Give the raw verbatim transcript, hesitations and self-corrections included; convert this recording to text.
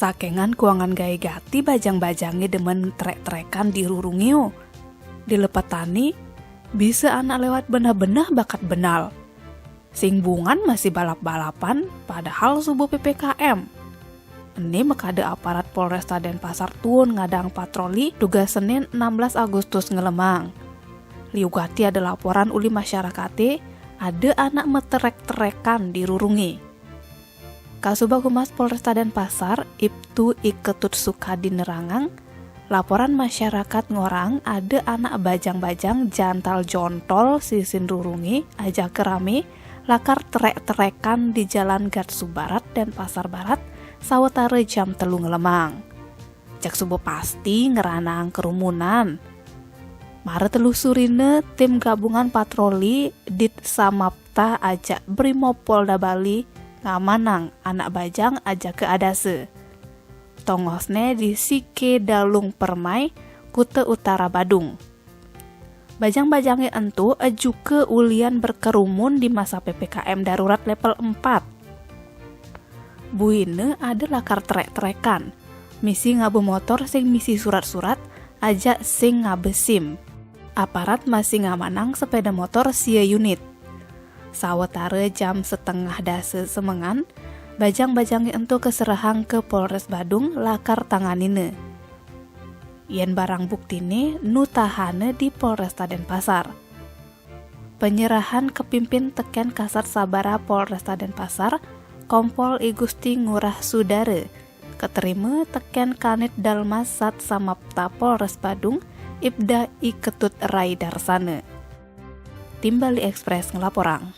Sakengan kuangan gaé gati bajang-bajangé demen trek-trekan di rurungé. Dilepetani, bisa anak lewat beneh-beneh bakat benal. Sing bungan masih balap-balapan, padahal subuh P P K M. Ené makada aparat Polresta Denpasar tuun ngadang patroli dugas Senin enam belas Agustus ngelemang. Liu gati ada laporan uli masyarakaté, ada anak meterek-terekan di rurungé. Kasubag Humas Polresta Denpasar, Ibtu I Ketut Sukadi nerangang, laporan masyarakat ngorang ada anak bajang-bajang jantal jontol sisin rurungé ajaka ramé lakar terek-terekan di Jalan Gatsu Barat Denpasar Barat sawetara jam telu ngelemang. Cek suba pasti ngeranang kerumunan. Mara telusurina, tim gabungan patroli Dit Samapta ajak Brimob Polda Bali ngamanang anak bajang ajaka adasa. Tongosné di Sike Dalung Permai, Kuta Utara Badung. Bajang-bajangé ento ejuka ulian berkerumun di masa P P K M darurat level empat. Buina ada lakar terek-terekan, misi ngaba motor sing misi surat-surat, ajak sing ngaba SIM. Aparat masih ngamanang sepeda motor sia unit. Sawetara jam setengah dasa semengan, bajang-bajangé ento keserahang ke Polres Badung lakar tanganina. Yén barang buktiné nutahana di Polresta Denpasar. Penyerahan kepimpin tekén Kasat Sabara Polresta Denpasar, Kompol I Gusti Ngurah Sudara, keterima tekén Kanit Dalmas Sat Samapta Polres Badung, Ibda I Ketut Rai Darsana. Tim Bali Express ngelaporang.